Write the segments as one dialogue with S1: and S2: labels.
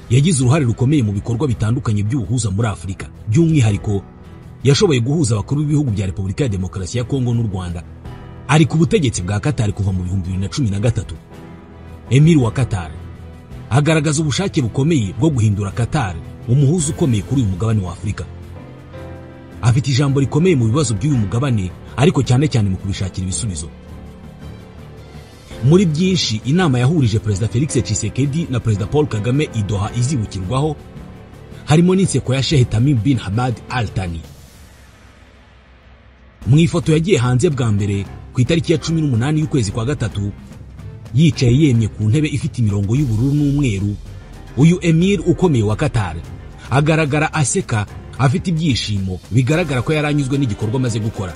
S1: Yagize uruhare rukomeye mu bikorwa bitandukanye by'ubuhuza muri Afurika. By'umwihariko yashoboye guhuza abakuru b'ibihugu bya Repubulika ya Demokarasi ya Kongo n'u Rwanda. Ari ku butegetsi bwa Qatar kuva mu 2013. Emir wa Qatar agaragaza ubushake bukomeye bwo guhindura Qatar umuhuza ukomeye kuri uyu mugabane wa Afurika. Afite ijambo rikomeye mu bibazo by'uyu mugabane, ariko cyane cyane mu kubishakira ibisubizo. Muri byinshi inama yahurije Perezida Felix Tshisekedi na Perezida Paul Kagame i Doha izibukirwaho, harimo n'inseko ya Sheikh Tamim bin Hamad Al Thani. Mu ifoto yagiye hanze bwa mbere ku itariki ya 18 y'ukwezi kwa gatatu, yicaye yemye ku ntebe ifite imirongo y'ubururu n'umweru, uyu Emir ukomeye wa Qatar agaragara aseka afite ibyishimo, bigaragara ko yaranyuzwe n'igikorwa amaze gukora.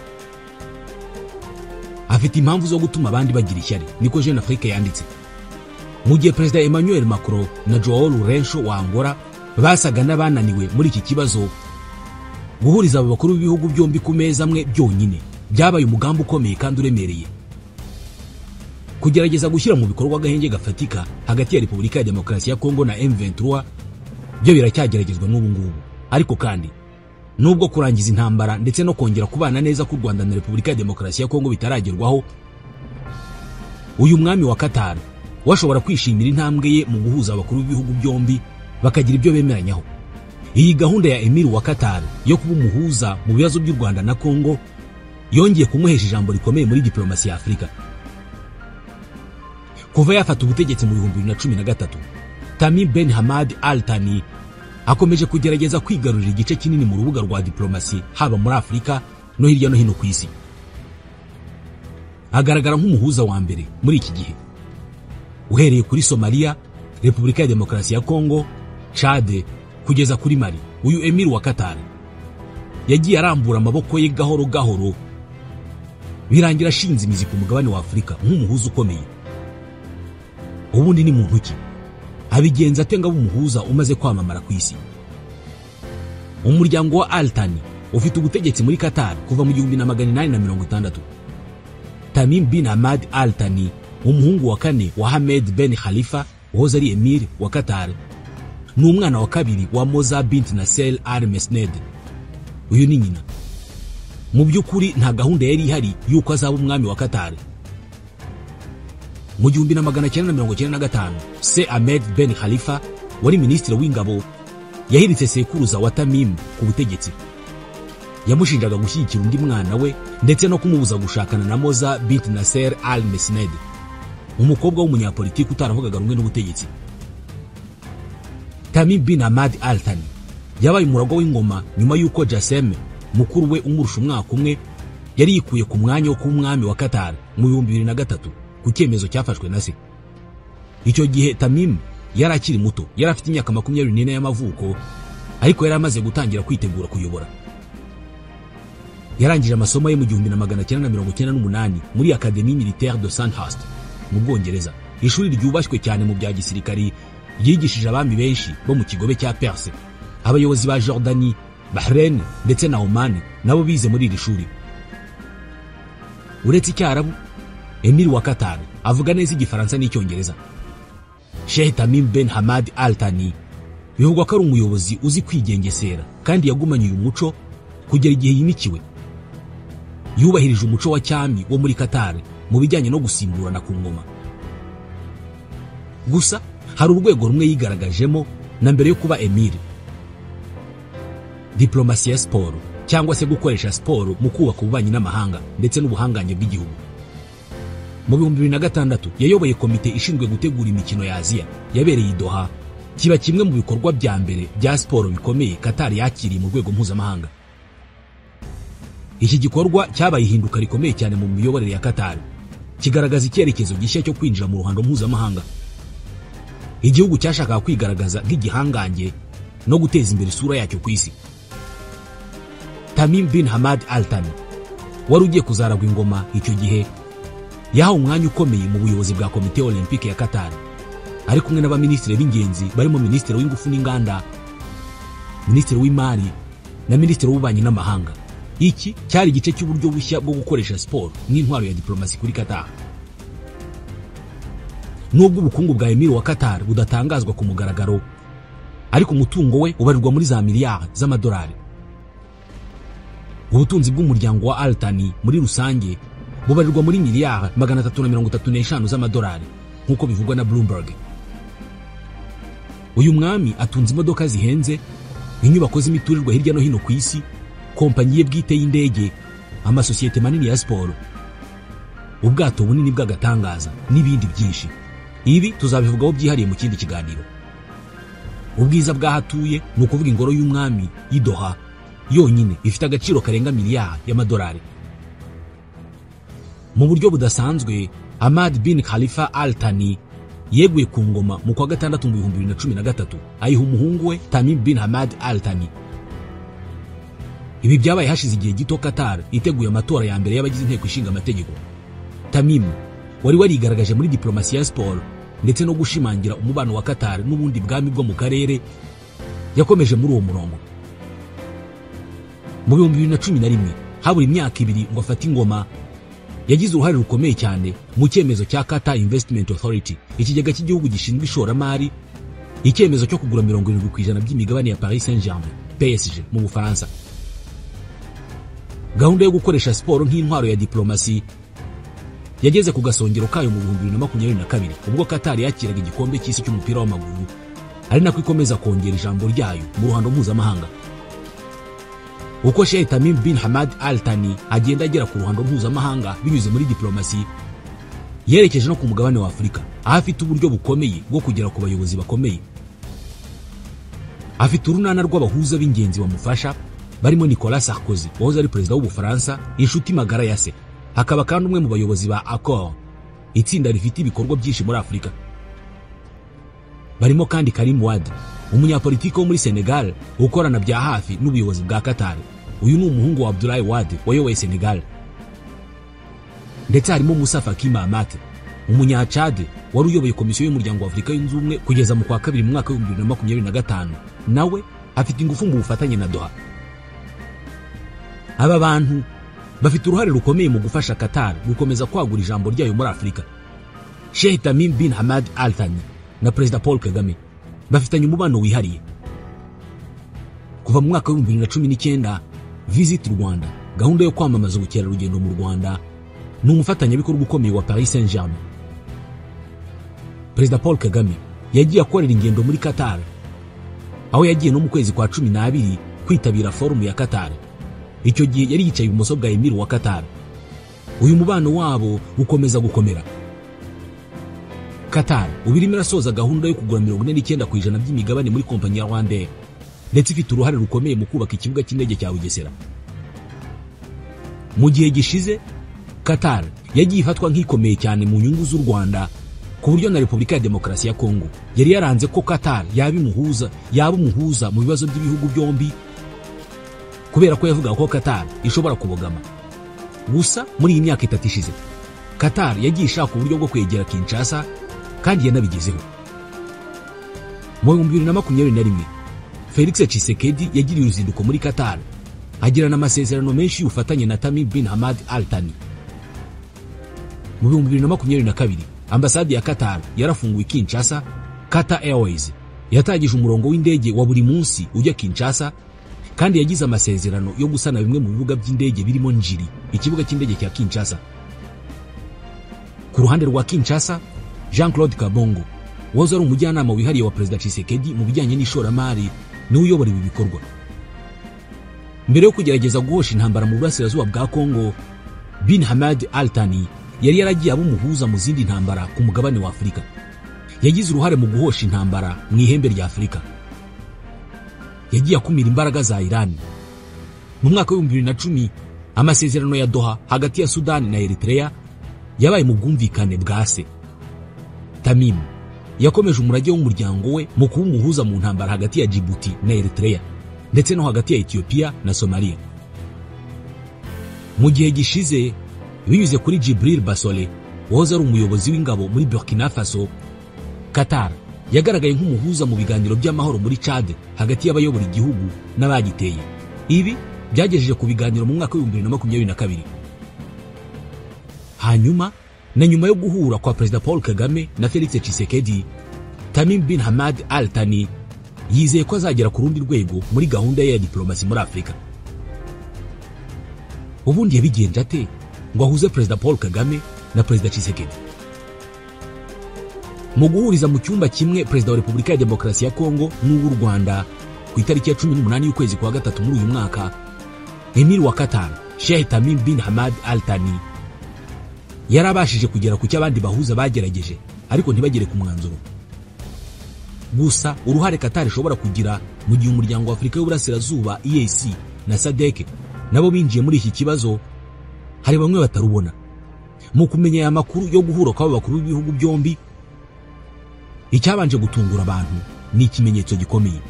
S1: Afite impamvu zo gutuma abandi bagira ishyari, niko Jeune Afrique yanditse. Mu gihe Perezida Emmanuel Macron na Joao Lourenço wa Angola basaga n'abananiwe muri iki kibazo, guhuriza abo bakuru b'ibihugu byombi ku meza amwe byonyine byabaye umugambi ukomeye kandi uremereye. Kugerageza gushyira mu bikorwa agahenge gafatika hagati ya Repubulika ya Demokarasi ya Kongo na M23 byo biracyageragezwa n'ubu ngubu. Ariko kandi nubwo kurangiza intambara ndetse no kongera kubana neza ku Rwanda na Repubulika ya Demokarasi ya Kongo bitaragerwaho, uyu mwami wa Qatar washobora kwishimira intambwe ye mu guhuza abakuru b'ibihugu byombi bakagira ibyo bemeranyaho. Iyi gahunda ya Emir wa Qatar yo kuba umuhuza mu bibazo by'u Rwanda na Kongo yongeye kumuhesha ijambo rikomeye muri diplomasi ya Afurika. Kuva yafata ubutegetsi mu 2013, Tamim bin Hamad Al Thani akomeje kugerageza kwigarurira igice kinini mu rubuga rwa diplomasi, haba muri Afurika no hirya no hino ku isi. Agaragara nk'umuhuza wa mbere muri iki gihe, uhereye kuri Somalia, Repubulika ya Demokarasi ya Kongo, Chad kugeza kuri Mali. Uyu Emir wa Qatar yagiye arambura amaboko ye gahoro gahoro, birangira ashinze imizi ku mugabane wa Afurika nk'umuhuza ukomeye. Ubundi ni muntu ki? Abigenza ate ngo abe umuhuza umaze kwamamara ku isi? Umuryango wa Al Thani ufite ubutegetsi muri Qatar kuva mu 1860. Tamim bin Hamad Al Thani, umuhungu wa kane wa Hamed ben Khalifa wahoze ari Emir wa Qatar, ni umwana wa kabiri wa Moza bint Nasser Al Mesned. Uyu ni nyina. Mu by'ukuri nta gahunda yari ihari yuko azaba umwami wa Qatar. Mu 1995, se Ahmed ben Khalifa wari minisitiri w'ingabo yahiritse sekuruza wa Tamim ku butegetsi. Yamushinjaga gushyigikira undi mwana we ndetse no kumubuza gushakana na Moza bint Nasser Al Mesned, umukobwa w'umunyapolitiki utaravugaga rumwe n'ubutegetsi. Tamim bin Hamad Al Thani yabaye umuragwa w'ingoma nyuma y'uko Jasem, mukuru we umurusha umwaka umwe, yari yikuye ku mwanya wo kuba umwami wa Qatar mu 2003 ku cyemezo cyafashwe na se. Icyo gihe Tamim yari akiri muto, yari afite imyaka 24 y'amavuko, ariko yari amaze gutangira kwitegura kuyobora. Yarangije amasomo ye mu 1998 muri Académie Militaire de Sandhurst mu Bwongereza, ishuri ryubashywe cyane mu bya gisirikari, ryigishije abami benshi bo mu kigobe cya Perse. Abayobozi ba Jordanie, Bahrain ndetse na Oman nabo bize muri iri shuri. Uretse Icyarabu, Emir wa Qatar avuga neza Igifaransa n'Icyongereza. Sheikh Tamim bin Hamad Al Thani bivugwa ko ari umuyobozi uzi kwigengesera, kandi yagumanye uyu muco kugera igihe yimikiwe. Yubahirije umuco wa cyami wo muri Qatar mu bijyanye no gusimburana ku ngoma. Gusa hari urwego rumwe yigaragajemo na mbere yo kuba Emir: diplomasi ya siporo, cyangwa se gukoresha siporo mu kubaka ububanyi n'amahanga ndetse n'ubuhangange bw'igihugu. Mu 2006 yayoboye komite ishinzwe gutegura imikino ya Aziya yabereye i Doha, kiba kimwe mu bikorwa bya mbere bya siporo bikomeye Qatar yakiriye mu rwego mpuzamahanga. Iki gikorwa cyabaye ihinduka rikomeye cyane mu miyoborere ya Qatar, kigaragaza icyerekezo gishya cyo kwinjira mu ruhando mpuzamahanga. Igihugu cyashakaga kwigaragaza nk'igihangange no guteza imbere isura yacyo ku isi. Tamim bin Hamad Al Thani wari ugiye kuzaragwa ingoma icyo gihe, yahawe umwanya ukomeye mu buyobozi bwa Komite Olympique ya Qatar, ari kumwe n'abaminisitiri b'ingenzi barimo minisitiri w'ingufu n'inganda, minisitiri w'imari na minisitiri w'ububanyi n'amahanga. Iki cyari igice cy'uburyo bushya bwo gukoresha siporo nk'intwaro ya diplomasi kuri Qatar. Nubwo ubukungu bwa Emir wa Qatar budatangazwa ku mugaragaro, Ariko umutungo we ubarirwa muri za miliyari z'amadolari. Ubutunzi bw'umuryango wa Al Thani muri rusange bubarirwa muri miliyari 335 z'amadolari nk'uko bivugwa na Bloomberg. Uyu mwami atunze imodoka zihenze, inyubako z'imiturirwa hirya no hino ku isi, kompanyi ye bwite y'indege, amasosiyete manini ya siporo, ubwato bunini bw'agatangaza n'ibindi byinshi. Ibi tuzabivugaho byihariye mu kindi kiganiro. Ubwiza bw'ahatuye ni ukuvuga ingoro y'umwami y'i Doha yonyine ifite agaciro karenga miliyari y'amadolari. Mu buryo budasanzwe, Hamad bin Khalifa Al Thani yeguye ku ngoma mu kwa gatandatu mu 2013 ayiha umuhungu we Tamim bin Hamad Al Thani. Ibi byabaye hashize igihe gito Qatar iteguye amatora ya mbere y'abagize inteko ishinga amategeko. Tamim wari warigaragaje muri diplomasi ya siporo ndetse no gushimangira umubano wa Qatar n'ubundi bwami bwo mu karere, yakomeje muri uwo murongo. Mu 2011 habura imyaka ibiri ngo afate ingoma, yagize uruhare rukomeye cyane mu cyemezo cya Qatar Investment Authority, ikigega cy'igihugu gishinzwe ishoramari, icyemezo cyo kugura 70% by'imigabane ya Paris Saint-Germain PSG mu Bufaransa. Gahunda yo gukoresha siporo nk'intwaro ya diplomasi yageze ku gasongero kayo mu 2022 ubwo Qatar yakiraga igikombe cy'isi cy'umupira w'amaguru, ari nako ikomeza kongera ijambo ryayo mu ruhando mpuzamahanga. Uko Sheikh Tamim bin Hamad Al Thani agenda agera ku ruhando mpuzamahanga binyuze muri diplomasi, yerekeje no ku mugabane wa Afurika, aho afite uburyo bukomeye bwo kugera ku bayobozi bakomeye. Afite urunana rw'abahuza b'ingenzi bamufasha barimo Nicolas Sarkozy wahoze ari perezida w'Ubufaransa, inshuti magara ya se, hakaba kandi umwe mu bayobozi ba Accor, itsinda rifite ibikorwa byinshi muri Afurika. Barimo kandi Karim Wade, umunyapolitiki wo muri Senegal ukorana bya hafi n'ubuyobozi bwa Qatar. Uyu ni umuhungu wa Abdoulaye Wade wayoboye Senegal. Ndetse harimo Moussa Faki Mahamat, umunya-Chad wari uyoboye komisiyo y'umuryango wa Afurika yunze ubumwe kugeza mu kwa kabiri mu mwaka wa 2025, nawe afite ingufu mu bufatanye na Doha. Aba bantu bafite uruhare rukomeye mu gufasha Qatar gukomeza kwagura ijambo ryayo muri Afurika. Sheikh Tamim bin Hamad Al Thani na Perezida Paul Kagame bafitanye umubano wihariye. Kuva mu mwaka wa 2019, Visit Rwanda, gahunda yo kwamamaza ubukerarugendo mu Rwanda, ni umufatanyabikorwa ukomeye wa Paris Saint-Germain. Perezida Paul Kagame yagiye akorera ingendo muri Qatar, aho yagiye no mu kwezi kwa 12 kwitabira forum ya Qatar. Icyo gihe yari yicaye ibumoso bwa Emir wa Qatar. Uyu mubano wabo ukomeza gukomera. Qatar ubu irimo irasoza gahunda yo kugura 49% by'imigabane muri kompanyi ya Rwandair, ndetse ifite uruhare rukomeye mu kubaka ikibuga cy'indege cya Bugesera. Mu gihe gishize, Qatar yagiye ifatwa nk'ikomeye cyane mu nyungu z'u Rwanda, ku buryo na Repubulika ya Demokarasi ya Kongo yari yaranze ko Qatar yaba umuhuza mu bibazo by'ibihugu byombi, kubera ko yavugaga ko Qatar ishobora kubogama. Gusa muri iyi myaka itatu ishize, Qatar yagiye ishaka uburyo bwo kwegera Kinshasa kandi yanabigezeho. Mu 2021, Felix Tshisekedi yagiriye uruzinduko muri Qatar, agirana amasezerano menshi y'ubufatanye na Tamim bin Hamad Al Thani. Mu 2022, ambasade ya Qatar yarafunguwe Kinshasa. Qatar Airways yatangije umurongo w'indege wa buri munsi ujya Kinshasa, kandi yagize amasezerano yo gusana bimwe mu bibuga by'indege birimo Njiri, ikibuga cy'indege cya Kinshasa. Ku ruhande rwa Kinshasa, Jean-Claude Kabongo wahoze ari umujyanama wihariye wa Perezida Tshisekedi mu bijyanye n'ishoramari, niwe uyobora ibi bikorwa. Mbere yo kugerageza guhosha intambara mu burasirazuba bwa Kongo, bin Hamad Al Thani yari yaragiye aba umuhuza mu zindi ntambara ku mugabane wa Afurika. Yagize uruhare mu guhosha intambara mu ihembe rya Afurika. Yagiye akumira imbaraga za Iran. Mu mwaka wa 2010, amasezerano ya Doha hagati ya Sudan na Eritrea yabaye mu bwumvikane bwa se. Tamim yakomeje umurage w'umuryango we mu kuba umuhuza mu ntambara hagati ya Djibouti na Eritrea, ndetse no hagati ya Ethiopia na Somalia. Mu gihe gishize, binyuze kuri Djibril Basole wahoze ari umuyobozi w'ingabo muri Burkina Faso, Qatar yagaragaye nk'umuhuza mu biganiro by'amahoro muri Chad hagati y'abayobora igihugu n'abagiteye. Ibi byagejeje ku biganiro mu mwaka wa 2022. Hanyuma na nyuma yo guhura kwa Perezida Paul Kagame na Felix Tshisekedi, Tamim bin Hamad Al Thani yizeye ko azagera ku rundi rwego muri gahunda ye ya diplomasi muri Afurika. Ubundi yabigenje ate ngo ahuze Perezida Paul Kagame na Perezida Tshisekedi? Mu guhuriza mu cyumba kimwe Perezida wa Repubulika ya Demokarasi ya Kongo n'uw'u Rwanda ku itariki ya 18 y'ukwezi kwa gatatu muri uyu mwaka, Emir wa Qatar Sheikh Tamim bin Hamad Al Thani yarabashije kugera ku cyo abandi bahuza bagerageje ariko ntibagere ku mwanzuro. Gusa uruhare Qatar ishobora kugira mu gihe umuryango wa Afurika y'Uburasirazuba EAC na SADC nabo binjiye muri iki kibazo, hari bamwe batarubona. Mu kumenya aya makuru yo guhura kw'abo bakuru b'ibihugu byombi, icyabanje gutungura abantu ni ikimenyetso gikomeye.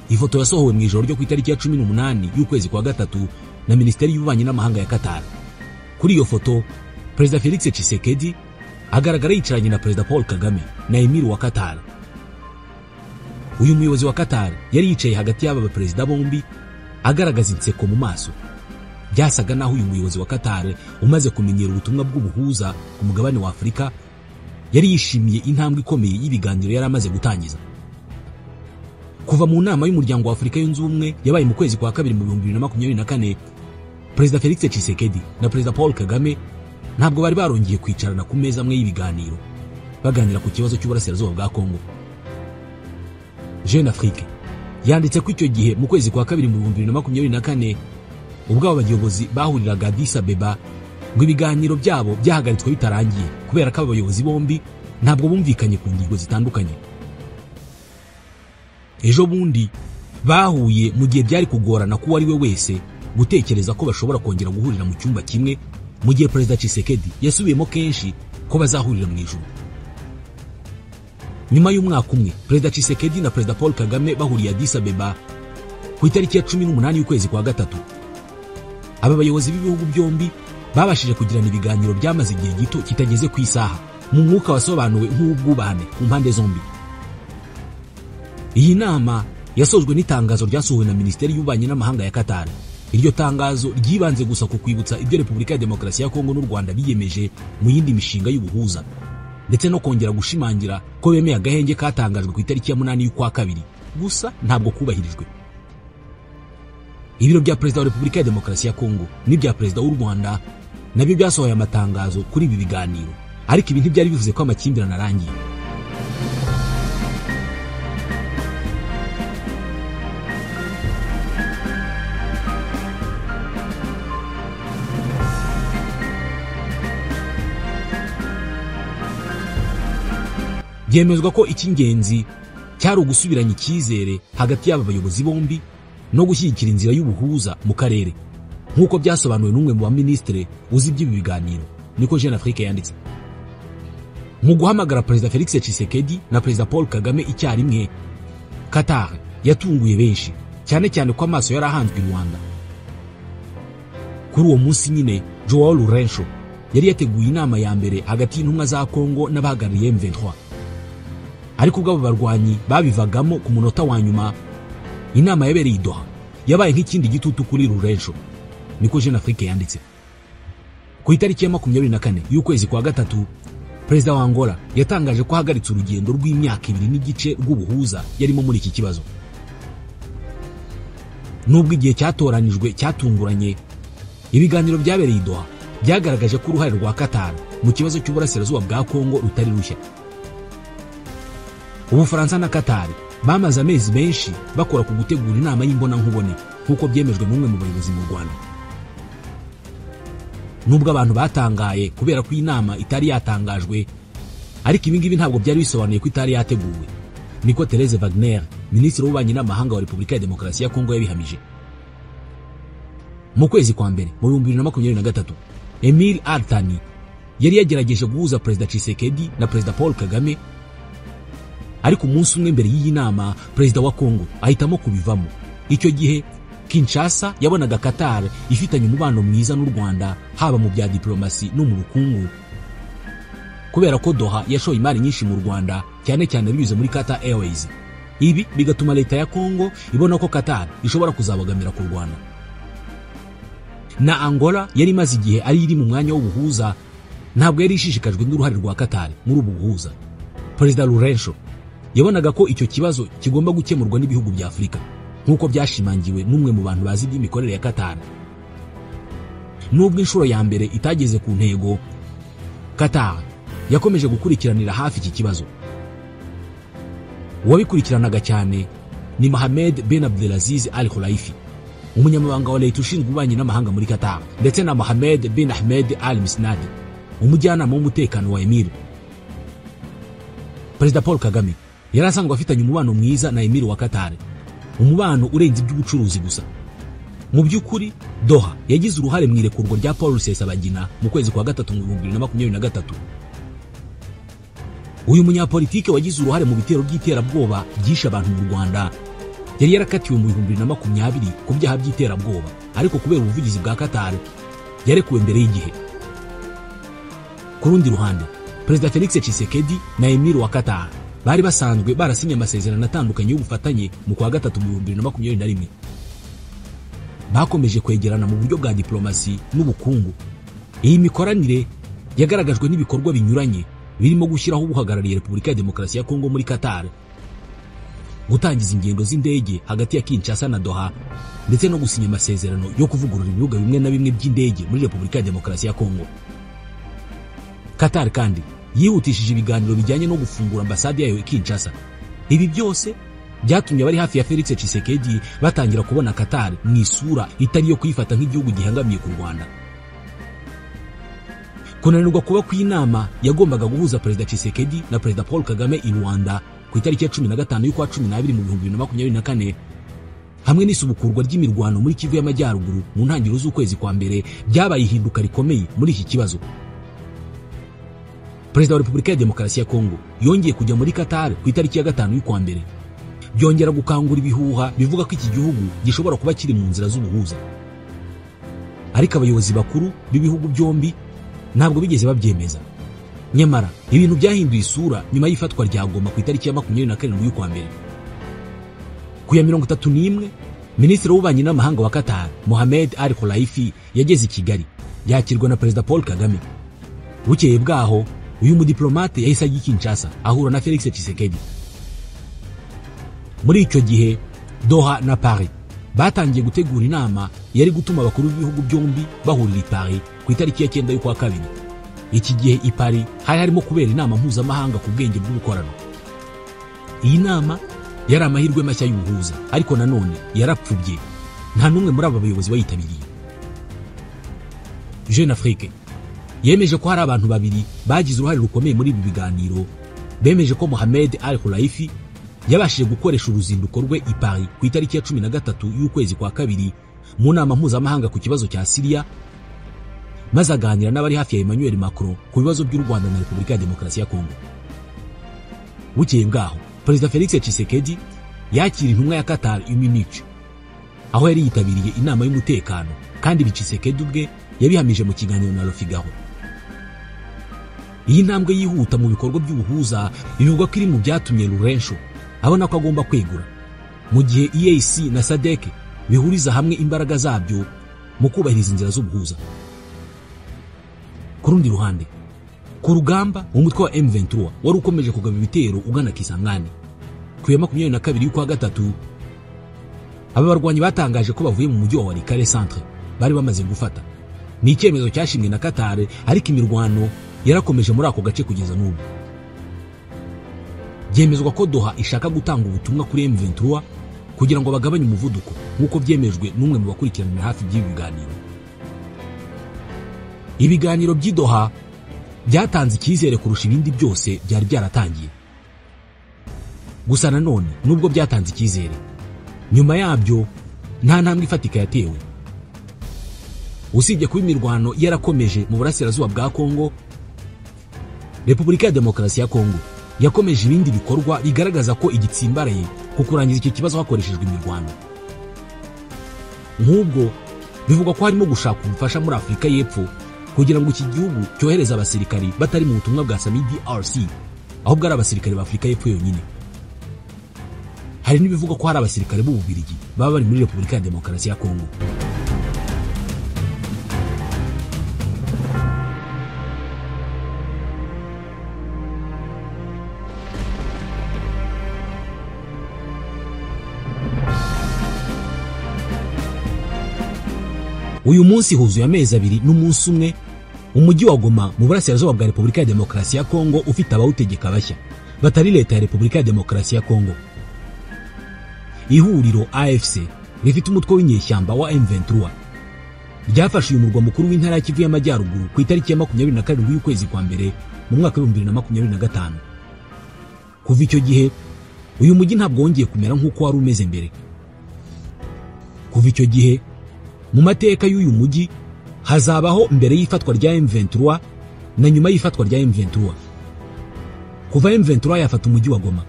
S1: Ifoto yasohowe mu ijoro ryo ku itariki ya 18 y'ukwezi kwa gatatu na Minisiteri y'Ububanyi n'Amahanga ya Qatar. Kuri iyo foto, Perezida Felix Tshisekedi agaragara yicaranye na Perezida Paul Kagame na Emir wa Qatar. Uyu muyobozi wa Qatar yari yicaye hagati y'aba baperezida bombi agaragaza inseko mu maso. Byasaga naho uyu muyobozi wa Qatar umaze kumenyera ubutumwa bw'ubuhuza ku mugabane wa Afurika yari yishimiye intambwe ikomeye y'ibiganiro yari amaze gutangiza. Kuva mu nama y'umuryango wa Afurika yunze ubumwe yabaye mu kwezi kwa kabiri mu 2024, Perezida Felix Tshisekedi na Perezida Paul Kagame ntabwo bari barongeye kwicarana ku meza amwe y'ibiganiro baganira ku kibazo cy'uburasirazuba bwa Kongo. Jeune Afrique yanditse ko icyo gihe mu kwezi kwa kabiri mu 2024 ubwo abo bayobozi bahuriraga Addis Abeba ngo ibiganiro byabo byahagaritswe bitarangiye kubera ko abo bayobozi bombi ntabwo bumvikanye ku ngingo zitandukanye. Ejo bundi bahuye mu gihe byari kugorana ko ari we wese gutekereza ko bashobora kongera guhurira mu cyumba kimwe, mu gihe Perezida Tshisekedi yasubiyemo kenshi ko bazahurira mu ijuru. Nyuma y'umwaka umwe, Perezida Tshisekedi na Perezida Paul Kagame bahuriye Addis Abeba ku itariki ya 18 y'ukwezi kwa gatatu. Aba bayobozi b'ibihugu byombi babashije kugirana ibiganiro byamaze igihe gito kitageze ku isaha, mu mwuka wasobanuwe nk'ubwubahane ku mpande zombi. Iyi nama yasojwe n'itangazo ryasohowe na Minisiteri y'Ububanyi n'Amahanga ya Qatar. Iryo tangazo ryibanze gusa ku kwibutsa ibyo Repubulika ya Demokarasi ya Kongo n'u Rwanda biyemeje mu yindi mishinga y'ubuhuza, ndetse no kongera gushimangira ko bemeye agahenge katangajwe ku itariki ya 8 y'ukwa kabiri, gusa ntabwo kubahirijwe. Ibiro bya Perezida wa Repubulika ya Demokarasi ya Kongo n'ibya Perezida w'u Rwanda nabyo byasohoye amatangazo kuri ibi biganiro, ariko ibi ntibyari bivuze ko amakimbirane arangiye. Byemezwa ko icy'ingenzi cyari ugusubiranya icyizere hagati y'aba bayobozi bombi no gushyigikira inzira y'ubuhuza mu karere, nk'uko byasobanuwe n'umwe mu baminisitiri uzi iby'ibi biganiro, niko Jeune Afrique yanditse. Mu guhamagara Perezida Felix Tshisekedi na Perezida Paul Kagame icyarimwe, Qatar yatunguye benshi, cyane cyane ko amaso yari ahanzwe i Rwanda. Kuri uwo munsi nyine, Joao Lourenço yari yateguye inama ya mbere hagati y'intumwa za Kongo n'abahagarariye M23. Ariko ubwo abo barwanyi babivagamo ku munota wa nyuma, inama yabereye i Doha yabaye nk'ikindi gitutu kuri Lourenço, niko Jeune Afrique yanditse. Ku itariki ya 24 y'ukwezi kwa gatatu, Perezida wa Angola yatangaje ko ahagaritse urugendo rw'imyaka 2.5 rw'ubuhuza yarimo muri iki kibazo. Nubwo igihe cyatoranijwe cyatunguranye, ibiganiro byabereye i Doha byagaragaje ko uruhare rwa Qatar mu kibazo cy'uburasirazuba bwa Kongo rutari rushya. Ubufaransa na Qatar bamaze amezi menshi bakora ku gutegura inama y'imbonankubone, nk'uko byemejwe n'umwe mu bayobozi mu Rwanda. Nubwo abantu batangaye kubera ko inama itari yatangajwe, ariko ibi ngibi ntabwo byari bisobanuye ko itari yateguwe, niko Therese Wagner, Minisitiri w'Ububanyi n'Amahanga wa Repubulika ya Demokarasi ya Kongo yabihamije. Mu kwezi kwa mbere mu 2023, Emile Al Thani yari yagerageje guhuza Perezida Tshisekedi na Perezida Paul Kagame, ariko umunsi umwe mbere y'iyi nama Perezida wa Kongo ahitamo kubivamo. Icyo gihe Kinshasa yabonaga Qatar ifitanye umubano mwiza n'u Rwanda haba mu bya diplomasi no mu bukungu, kubera ko Doha yashoye imari nyinshi mu Rwanda cyane cyane binyuze muri Qatar Airways. Ibi bigatuma leta ya Kongo ibona ko Qatar ishobora kuzabagamira ku Rwanda. Na Angola yari imaze igihe ari iri mu mwanya w'ubuhuza, ntabwo yari ishishikajwe n'uruhare rwa Qatar muri ubu buhuza. Perezida Lourenço yabonaga ko icyo kibazo kigomba gukemurwa n'ibihugu bya Afurika, nk'uko byashimangiwe n'umwe mu bantu bazi iby'imikorere ya Qatar. Nubwo inshuro ya mbere itageze ku ntego, Qatar yakomeje gukurikiranira hafi iki kibazo. Uwabikurikiranaga cyane ni Mohamed Ben Abdelaziz Al Khulaifi, umunyamabanga wa leta ushinzwe ububanyi n'amahanga muri Qatar, ndetse na Mohamed bin Ahmed Al Misnad, umujyanama w'umutekano wa Emir. Perezida Paul Kagame yari asanzwe afitanye umubano mwiza na Emir wa Qatar, umubano urenze iby'ubucuruzi gusa. Mu by'ukuri Doha yagize uruhare mu irekurwa rya Paul Rusesabagina mu kwezi kwa gatatu mu 2023. Uyu munyapolitike wagize uruhare mu bitero by'iterabwoba byishe abantu mu Rwanda yari yarakatiwe mu 2020 ku byaha by'iterabwoba, ariko kubera ubuvugizi bwa Qatar yarekuwe mbere y'igihe. Ku rundi ruhande, Perezida Felix Tshisekedi na Emir wa Qatar bari basanzwe barasinye amasezerano atandukanye y'ubufatanye mu kwa gatatu mu 2021. Bakomeje kwegerana mu buryo bwa diplomasi n'ubukungu. Iyi mikoranire yagaragajwe n'ibikorwa binyuranye birimo gushyiraho ubuhagarariye Repubulika ya Demokarasi ya Kongo muri Qatar, gutangiza ingendo z'indege hagati ya Kinshasa na Doha, ndetse no gusinya amasezerano yo kuvugurura ibibuga bimwe na bimwe by'indege muri Repubulika ya Demokarasi ya Kongo. Qatar kandi yihutishije ibiganiro bijyanye no gufungura ambasade yayo i Kinshasa. Ibi byose byatumye abari hafi ya Felix Tshisekedi batangira kubona Qatar mu isura itari yo kuyifata nk'igihugu gihangamiye ku Rwanda. Kunanirwa kuba kw'inama yagombaga guhuza Perezida Tshisekedi na Perezida Paul Kagame i Rwanda ku itariki ya 15 y'ukwa 12 mu 2024, hamwe n'isubukurwa ry'imirwano muri Kivu y'Amajyaruguru mu ntangiriro z'ukwezi kwa mbere, byabaye ihinduka rikomeye muri iki kibazo. Perezida wa Repubulika ya Demokarasi ya Kongo yongeye kujya muri Qatar ku itariki ya 5 y'ukwa mbere, byongera gukangura ibihuha bivuga ko iki gihugu gishobora kuba kiri mu nzira z'ubuhuza. Ariko abayobozi bakuru b'ibihugu byombi ntabwo bigeze babyemeza. Nyamara ibintu byahinduye isura nyuma y'ifatwa rya Goma ku itariki ya 27 y'ukwa mbere. Ku ya 31, Minisitiri w'ububanyi n'amahanga wa Qatar Mohamed Al Khulaifi yageze i Kigali, yakirwa na Perezida Paul Kagame. Bukeye bwaho uyu mudiplomate yahise ajya i Kinshasa ahura na Felix Tshisekedi. Muri icyo gihe Doha na Paris batangiye gutegura inama yari gutuma abakuru b'ibihugu byombi bahurira i Paris ku itariki ya 9 y'ukwa kabiri. Iki gihe i Paris hari harimo kubera inama mpuzamahanga ku bwenge bw'ubukorano. Iyi nama yari amahirwe mashya y'ubuhuza, ariko nanone yarapfubye, nta n'umwe muri aba bayobozi bayitabiriye. Jeune Afrique yemeje ko hari abantu babiri bagize uruhare rukomeye muri ibi biganiro. Bemeje ko Mohamed Al Khulaifi yabashije gukoresha uruzinduko rwe i Paris ku itariki ya 13 y'ukwezi kwa kabiri mu nama mpuzamahanga ku kibazo cya Syria, maze aganira n'abari hafi ya Emmanuel Macron ku bibazo by'u Rwanda na Repubulika ya Demokarasi ya Kongo. Bukeye bwaho Perezida Felix Tshisekedi yakira intumwa ya Qatar i Munich, aho yari yitabiriye inama y'umutekano, kandi Tshisekedi ubwe yabihamije mu kiganiro na Le Figaro. Iyi ntambwe yihuta mu bikorwa by'ubuhuza bivugwa ko iri mu byatumye Lourenço abona ko agomba kwegura, mu gihe EAC na SADC bihuriza hamwe imbaraga zabyo mu kubahiriza inzira z'ubuhuza. Ku rundi ruhande, ku rugamba umutwe wa M23 wari ukomeje kugaba ibitero ugana Kisangani. Ku ya 22 y'ukwa gatatu, aba barwanyi batangaje ko bavuye mu mujyi wa Walikale Centre bari bamaze gufata. Ni icyemezo cyashimwe na Qatar, ariko imirwano yarakomeje muri ako gace kugeza n'ubu. Byemezwa ko Doha ishaka gutanga ubutumwa kuri M23 kugira ngo bagabanye umuvuduko, nk'uko byemejwe n'umwe mu bakurikiranira hafi by'ibi biganiro. Ibiganiro by'i Doha byatanze icyizere kurusha ibindi byose byari byaratangiye. Gusa nanone nubwo byatanze icyizere, nyuma yabyo nta ntambwe ifatika yatewe. Usibye kuba imirwano yarakomeje mu burasirazuba bwa Kongo, Repubulika ya Demokarasi ya Kongo yakomeje ibindi bikorwa bigaragaza ko igitsimbaraye ku kurangiza iki kibazo hakoreshejwe imirwano. Nk'ubwo bivugwa ko harimo gushaka ubufasha muri Afurika y'Epfo kugira ngo iki gihugu cyohereze abasirikari batari mu butumwa bwa SAMIDRC, ahubwo ari abasirikari ba Afurika y'Epfo yonyine. Hari n'ibivugwa ko hari abasirikare b'Ububiligi baba bari muri Repubulika ya Demokarasi ya Kongo. Uyu munsi huzuye amezi abiri n'umunsi umwe umujyi wa Goma mu burasirazuba bwa Repubulika ya Demokarasi ya Kongo ufite abawutegeka bashya batari leta ya Repubulika ya Demokarasi ya Kongo. Ihuriro AFC rifite umutwe w'inyeshyamba wa M23 ryafashe uyu murwa mukuru w'intara ya Kivu y'Amajyaruguru ku itariki ya 27 y'ukwezi kwa mbere mu mwaka wa 2025. Kuva icyo gihe uyu mujyi ntabwo wongeye kumera nk'uko wari umeze mbere. Kuva icyo gihe mu mateka y'uyu mujyi hazabaho mbere y'ifatwa rya M23 na nyuma y'ifatwa rya M23. Kuva M23 yafata umujyi wa Goma,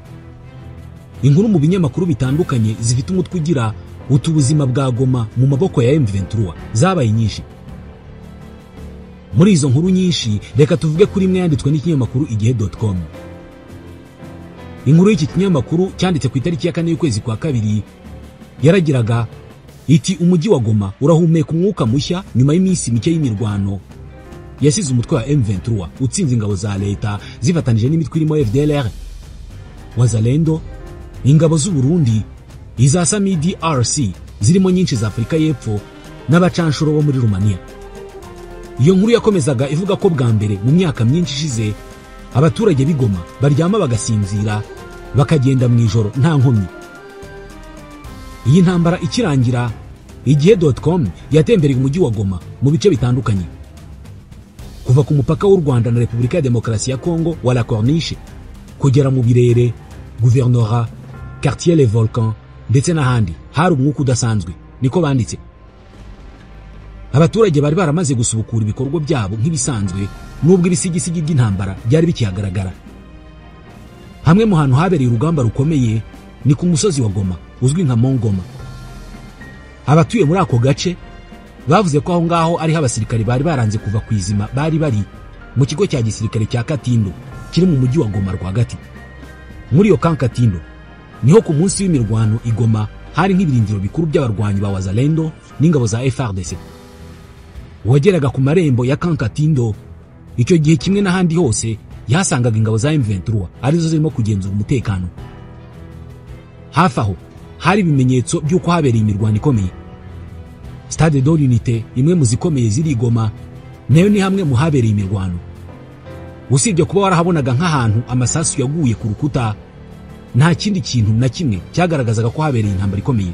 S1: inkuru mu binyamakuru bitandukanye zifite umutwe ugira utubuzima bwa Goma mu maboko ya M23 zabaye nyinshi. Muri izo nkuru nyinshi reka tuvuge kuri imwe yanditswe n'ikinyamakuru igihe.com. Inkuru y'iki kinyamakuru cyanditse ku itariki ya 4 y'ukwezi kwa kabiri yaragiraga iti: umujyi wa Goma urahumeka umwuka mushya nyuma y'iminsi mike y'imirwano yasize umutwe wa M23 utsinze ingabo za leta zifatanije n'imitwe irimo FDLR, Wazalendo, ingabo z'u Burundi, iza SAMIDRC zirimo nyinshi za Afurika y'Epfo n'abacanshuro bo muri Romania. Iyo nkuru yakomezaga ivuga ko bwa mbere mu myaka myinshi ishize abaturage b'Igoma baryama bagasinzira bakagenda mu ijoro nta nkomyi. Iyi ntambara ikirangira, igihe.com yatembereye umujyi wa Goma mu bice bitandukanye, kuva ku mupaka w'u Rwanda na Repubulika ya Demokarasi ya Kongo wa La Corniche kugera mu Birere, Guvernora, Quartier Les Volcans ndetse n'ahandi hari umwuka udasanzwe, niko banditse. Abaturage bari baramaze gusubukura ibikorwa byabo nk'ibisanzwe nubwo ibisigisigi by'intambara byari bikihagaragara. Hamwe mu hantu habereye urugamba rukomeye ni ku musozi wa Goma uzwi nka Mont Goma. Abatuye muri ako gace bavuze ko aho ngaho ariho abasirikare bari baranze kuva ku izima bari bari mu kigo cya gisirikare cya Katindo kiri mu mujyi wa Goma rwagati. Muri iyo camp Katindo niho ku munsi w'imirwano i Goma hari nk'ibirindiro bikuru by'abarwanyi ba Wazalendo n'ingabo za FARDC. Wageraga ku marembo ya camp Katindo icyo gihe kimwe n'ahandi hose yasangaga ingabo za M23 arizo zirimo kugenzura umutekano. Hafi aho hari ibimenyetso by'uko habereye imirwano ikomeye. Stade de l'Unité imwe mu zikomeye ziri Goma nayo ni hamwe mu habereye imirwano. Usibye kuba warahabonaga nk'ahantu amasasu yaguye ku rukuta, nta kindi kintu na kimwe cyagaragazaga ko habereye intambara ikomeye.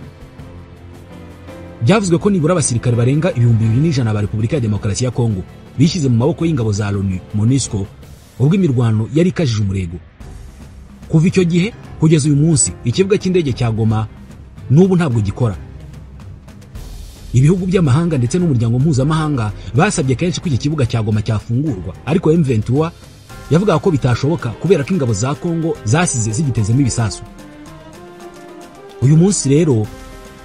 S1: Byavuzwe ko nibura abasirikare barenga 2100 ba Repubulika ya Demokarasi ya Kongo bishyize mu maboko y'ingabo za LONU MONUSCO ubwo imirwano yari ikajije umurego. Kuva icyo gihe kugeza uyu munsi ikibuga cy'indege cya Goma n'ubu ntabwo gikora. Ibihugu by'amahanga ndetse n'umuryango mpuzamahanga basabye kenshi ko iki kibuga cya Goma cyafungurwa, ariko M23 yavugaga ko bitashoboka kubera ko ingabo za Kongo zasize zigitezemo ibisasu. Uyu munsi rero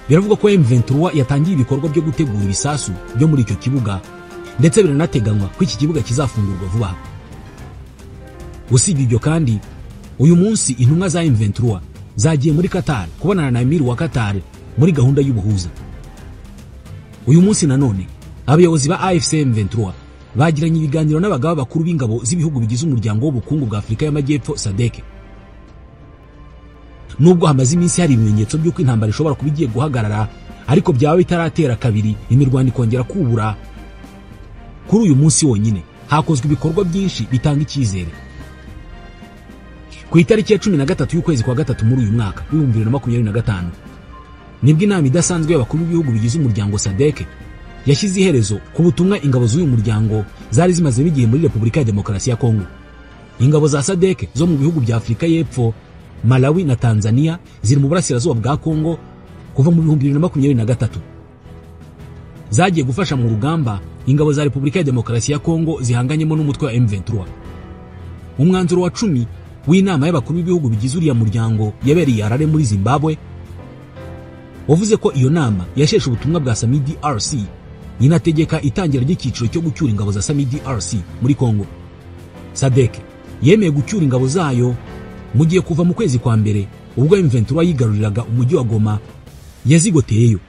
S1: biravuga ko M23 yatangiye ibikorwa byo gutegura ibisasu byo muri icyo kibuga, ndetse biranateganywa ko iki kibuga kizafungurwa vuba. Usibye ibyo kandi, uyu munsi intumwa za M23 zagiye muri Qatar kubonana na Emir wa Qatar muri gahunda y'ubuhuza. Uyu munsi nanone abayobozi ba AFC M23 bagiranye ibiganiro n'abagaba bakuru b'ingabo z'ibihugu bigize umuryango w'ubukungu bwa Afurika y'Amajyepfo SADC. Nubwo hamaze iminsi hari ibimenyetso by'uko intambara ishobora kuba igiye guhagarara, ariko byaba bitaratera kabiri imirwano ikongera kubura. Kuri uyu munsi wonyine hakozwe ibikorwa byinshi bitanga icyizere. Ku itariki ya 13 y'ukwezi kwa gatatu muri uyu mwaka 2025 nibwo inama idasanzwe y'abakuru b'ibihugu bigize umuryango SADC yashyize iherezo ku butumwa ingabo z'uyu muryango zari zimaze igihe muri Repubulika ya Demokarasi ya Kongo. Ingabo za SADC zo mu bihugu bya Afurika y'Epfo, Malawi na Tanzania ziri mu burasirazuba bwa Kongo kuva mu 2023. Zagiye gufasha mu rugamba ingabo za Repubulika ya Demokarasi ya Kongo zihanganyemo n'umutwe wa M23. Umwanzuro wa 10 w'inama y'abakuru b'ibihugu bigize uriya muryango yabereye Harare muri Zimbabwe wavuze ko iyo nama yasheshe ubutumwa bwa SAMIDRC inategeka itangira ry'icyiciro cyo gucyura ingabo za SAMIDRC muri Kongo. SADC yemeye gucyura ingabo zayo mu gihe kuva mu kwezi kwa mbere ubwo M23 yigaruriraga umujyi wa Goma yazigoteyeyo.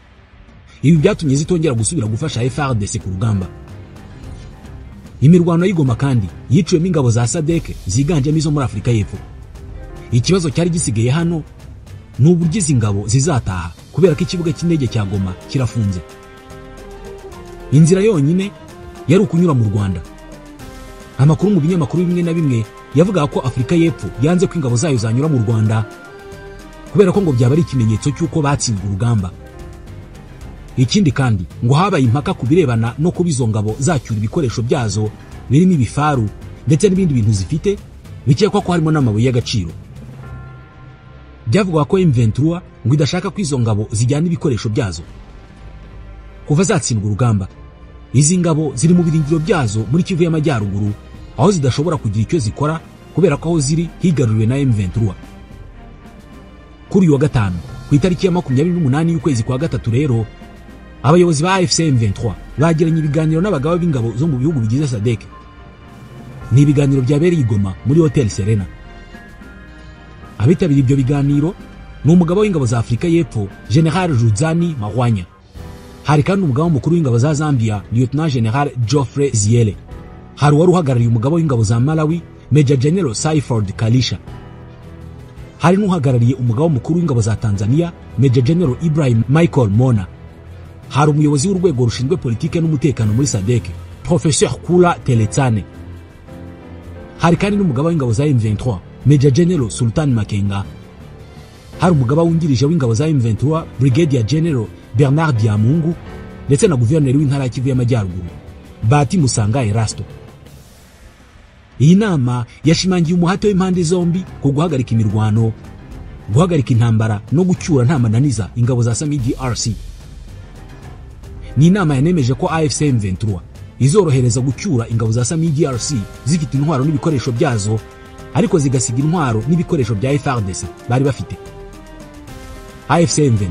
S1: Ibi byatumye zitongera gusubira gufasha FARDC ku rugamba. Imirwano y'Igoma kandi yiciwemo ingabo za SADC ziganjemo izo muri Afurika y'Epfo. Ikibazo cyari gisigaye hano ni uburyo izi ngabo zizataha kubera ko ikibuga cy'indege cya Goma kirafunze. Inzira yonyine yari ukunyura mu Rwanda. Amakuru mu binyamakuru bimwe na bimwe yavugaga ko Afurika y'Epfo yanze ko ingabo zayo zanyura mu Rwanda kubera ko ngo byaba ari ikimenyetso cy'uko batsinzwe urugamba. Ikindi kandi ngo habaye impaka ku birebana no kuba izo ngabo zacyura ibikoresho byazo birimo ibifaru ndetse n'ibindi bintu zifite bikekwa ko harimo n'amabuye y'agaciro. Byavugwa ko M23 ngo idashaka ko izo ngabo zijyana ibikoresho byazo. Kuva zatsindwa urugamba, izi ngabo ziri mu birindiro byazo muri Kivu y'Amajyaruguru, aho zidashobora kugira icyo zikora kubera ko aho ziri higaruriwe na M23. Kuri uyu wa gatanu ku itariki ya 28 y'ukwezi kwa gatatu rero, abayobozi ba AFC M23 bagiranye ibiganiro n'abagaba b'ingabo zo mu bihugu bigize SADC. Ni ibiganiro byabereye i Goma muri Hotel Serena. Abitabiriye ibyo biganiro ni umugaba w'ingabo za Afurika y'Epfo General Rudzani Mahwanya. Hari kandi umugaba mukuru w'ingabo za Zambia Lieutenant General Geoffrey Ziele. Hari uwari uhagarariye umugaba w'ingabo za Malawi Major General Saiford Kalisha. Hari n'uhagarariye umugaba mukuru w'ingabo za Tanzania Major General Ibrahim Michael Mona. Hari umuyobozi w'urwego rushinzwe politike n'umutekano muri SADC Professeur Kula Teletsane. Hari kandi n'umugaba w'ingabo za M23 Major General Sultan Makenga. Hari umugaba wungirije w'ingabo za M23 Brigadier General Bernard Diamungu ndetse na guverineri w'intara ya Kivu y'Amajyaruguru Bahati Musanga Erasto. Iyi nama yashimangiye umuhate w'impande zombi ku guhagarika imirwano, guhagarika intambara no gucyura nta mananiza ingabo za SAMIDRC. Ni inama yanemeje ko AFC M23 izorohereza gucyura ingabo za SAMIDRC zifite intwaro n'ibikoresho byazo, ariko zigasiga intwaro n'ibikoresho bya FARDC bari bafite. AFC M23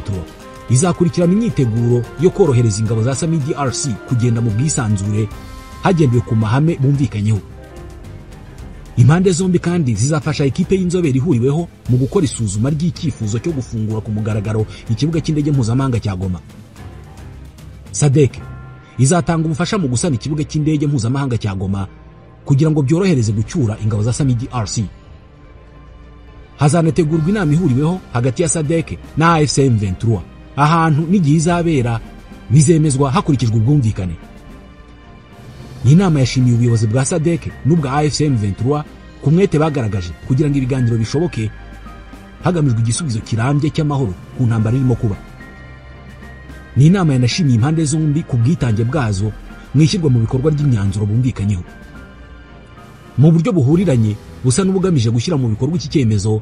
S1: izakurikirana imyiteguro yo korohereza ingabo za SAMIDRC kugenda mu bwisanzure hagendewe ku mahame bumvikanyeho. Impande zombi kandi zizafasha ekipe y'inzobere ihuriweho mu gukora isuzuma ry'icyifuzo cyo gufungura ku mugaragaro ikibuga cy'indege mpuzamahanga cya Goma. SADC izatanga ubufasha mu gusana ikibuga cy'indege mpuzamahanga cya Goma kugira ngo byorohereze gucyura ingabo za SAMIDRC. Hazanategurwa inama ihuriweho hagati ya SADC na AFC M23, ahantu n'igihe izabera bizemezwa hakurikijwe ubwumvikane. Iyi nama yashimiye ubuyobozi bwa SADC n'ubwa AFC M23 ku mwete bagaragaje kugira ngo ibiganiro bishoboke hagamijwe igisubizo kirambye cy'amahoro ku ntambara irimo kuba. Ni inama yanashimiye impande zombi ku bwitange bwazo mu ishyirwa mu bikorwa ry'imyanzuro bumvikanyeho. Mu buryo buhuriranye busa n'ubugamije gushyira mu bikorwa iki cyemezo,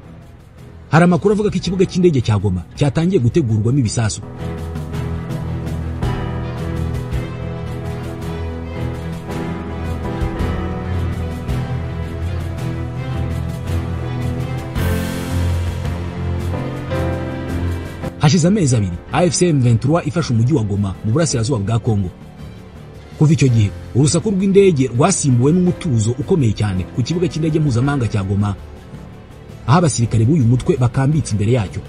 S1: hari amakuru avuga ko ikibuga cy'indege cya Goma cyatangiye gutegurwamo ibisasu. Hashize amezi abiri AFC M23 ifashe umujyi wa Goma mu burasirazuba bwa Kongo. Kuva icyo gihe urusaku rw'indege rwasimbuwe n'umutuzo ukomeye cyane ku kibuga cy'indege mpuzamahanga cya Goma, aho abasirikare b'uyu mutwe bakambitse imbere yacyo.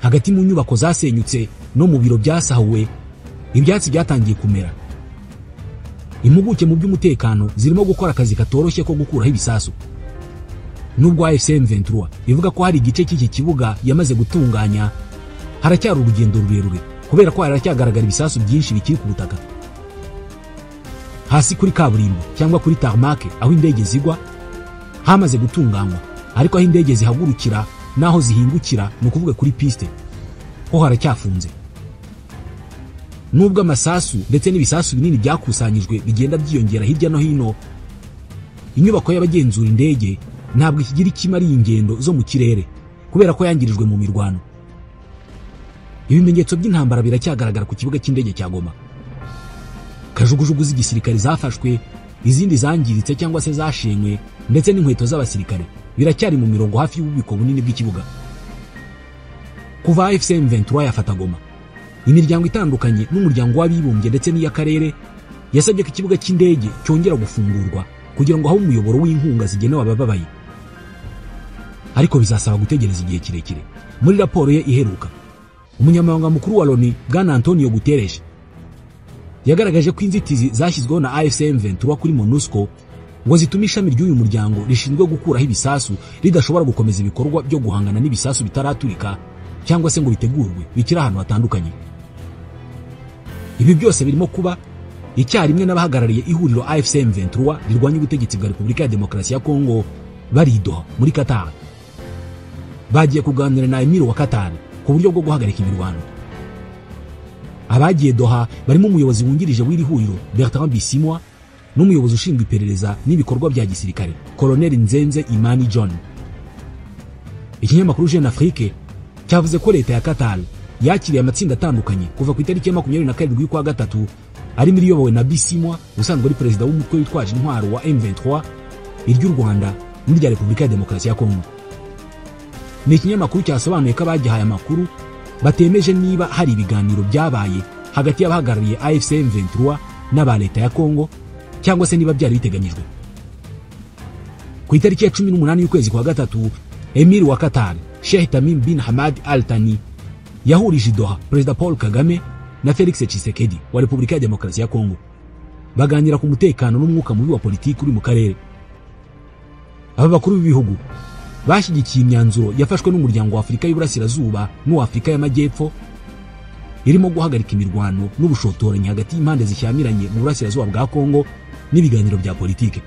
S1: Hagati mu nyubako zasenyutse no mu biro byasahuwe, ibyatsi byatangiye kumera. Impuguke mu by'umutekano zirimo gukora akazi katoroshye ko gukuraho ibisasu. Nubwo AFC M23 ivuga ko hari igice cy'iki kibuga yamaze gutunganya, haracyari urugendo rurerure kubera ko haracyagaragara ibisasu byinshi bikiri ku butaka. Hasi kuri kaburimbo cyangwa kuri tarmac aho indege zigwa hamaze gutunganywa, ariko aho indege zihagurukira naho zihingukira, ni ukuvuga kuri piste, ho haracyafunze. Nubwo amasasu ndetse n'ibisasu binini byakusanyijwe bigenda byiyongera hirya no hino, inyubako y'abagenzura indege ntabwo ikigira ikimari ingendo zo mu kirere kubera ko yangirijwe mu mirwano. Ibimenyetso by'intambara biracyagaragara ku kibuga cy'indege cya Goma. Kajugujugu z'igisirikare zafashwe, izindi zangiritse cyangwa se zashenywe, ndetse n'inkweto z'abasirikare biracyari mu mirongo hafi y'ububiko bunini bw'ikibuga. Kuva AFC M23 yafata Goma, imiryango itandukanye n'umuryango w'abibumbye ndetse n'iy'akarere yasabye ko ikibuga cy'indege cyongera gufungurwa kugira ngo habe umuyoboro w'inkunga zigenewe abababaye. Ariko bizasaba gutegereza igihe kirekire. Muri raporo ye iheruka, umunyamabanga mukuru wa Loni Bwana Antonio Guterres yagaragaje ko inzitizi zashyizweho na AFC M23 kuri MONUSCO ngo zitume ishami ry'uyu muryango rishinzwe gukuraho ibisasu ridashobora gukomeza ibikorwa byo guhangana n'ibisasu bitaraturika cyangwa se ngo bitegurwe bikiri ahantu hatandukanye. Ibi byose birimo kuba icyarimwe n'abahagarariye ihuriro AFC M23 rirwanya ubutegetsi bwa Repubulika ya Demokarasi ya Kongo bari Doha muri Qatar. Bagiye kuganira na Emir wa Qatar ku buryo bwo guhagarika imirwano. Abagiye Doha barimo umuyobozi wungirije w'iri huriro Bertrand Bisimwa n'umuyobozi ushinzwe iperereza n'ibikorwa bya gisirikare Colonel Nzenze Imani John. Ikinyamakuru Jeune Afrique cyavuze ko leta ya Qatar yakiriye amatsinda atandukanye kuva ku itariki ya 27 y'ukwa gatatu, arimo iriyobowe na Bisimwa usanzwe ari perezida w'umutwe witwaje intwaro wa M23, iry'u Rwanda n'irya Repubulika ya Demokarasi ya Kongo. Ni ikinyamakuru cyasobanuye ko abagihaye amakuru batemeje niba hari ibiganiro byabaye hagati y'abahagarariye AFC M23 n'aba leta ya Kongo cyangwa se niba byari biteganyijwe. Ku itariki ya 18 y'ukwezi kwa gatatu, Emir wa Qatar Sheikh Tamim bin Hamad Al Thani yahurije Doha Perezida Paul Kagame na Felix Tshisekedi wa Repubulika ya Demokarasi ya Kongo, baganira ku mutekano n'umwuka mubi wa politiki uri mu karere. Aba bakuru b'ibihugu bashyigikiye imyanzuro yafashwe n'umuryango wa Afurika y'Uburasirazuba n'uwa Afurika y'Amajyepfo irimo guhagarika imirwano n'ubushotoranyi hagati y'impande zishyamiranye mu burasirazuba bwa Kongo n'ibiganiro bya politiki.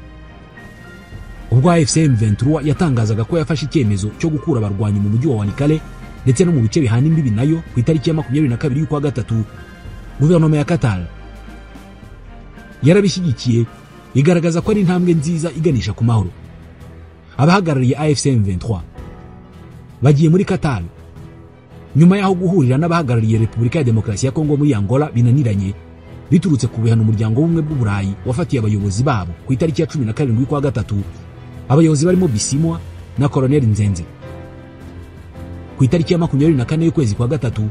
S1: Ubwo AFC M23 yatangazaga ko yafashe icyemezo cyo gukura abarwanyi mu mujyi wa Walikale ndetse no mu bice bihana imbibi nayo ku itariki ya 22 y'ukwa gatatu, guverinoma ya Qatar yarabishyigikiye, igaragaza ko ari intambwe nziza iganisha ku mahoro. Abahagarariye AFC M23 bagiye muri Qatar nyuma y'aho guhurira n'abahagarariye Repubulika ya Demokarasi ya Kongo muri Angola binaniranye biturutse ku bihano umuryango w'ubumwe bw'Uburayi wafatiye abayobozi babo ku itariki ya 17 y'ukwa gatatu, abayobozi barimo Bisimwa na Colonel Nzenze. Ku itariki ya 24 y'ukwezi kwa gatatu,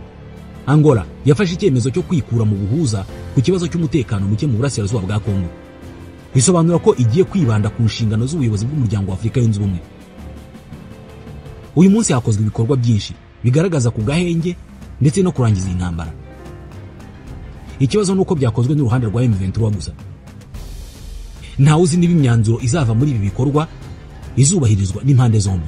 S1: Angola yafashe icyemezo cyo kwikura mu buhuza ku kibazo cy'umutekano muke mu burasirazuba bwa Kongo, bisobanura ko igiye kwibanda ku nshingano z'ubuyobozi bw'umuryango wa Afurika yunze ubumwe. Uyu munsi hakozwe ibikorwa byinshi bigaragaza ku gahenge ndetse no kurangiza intambara. Ikibazo nuko byakozwe n'uruhande rwa M23 gusa. Ntawe uzi niba imyanzuro izava muri ibi bikorwa izubahirizwa n'impande zombi.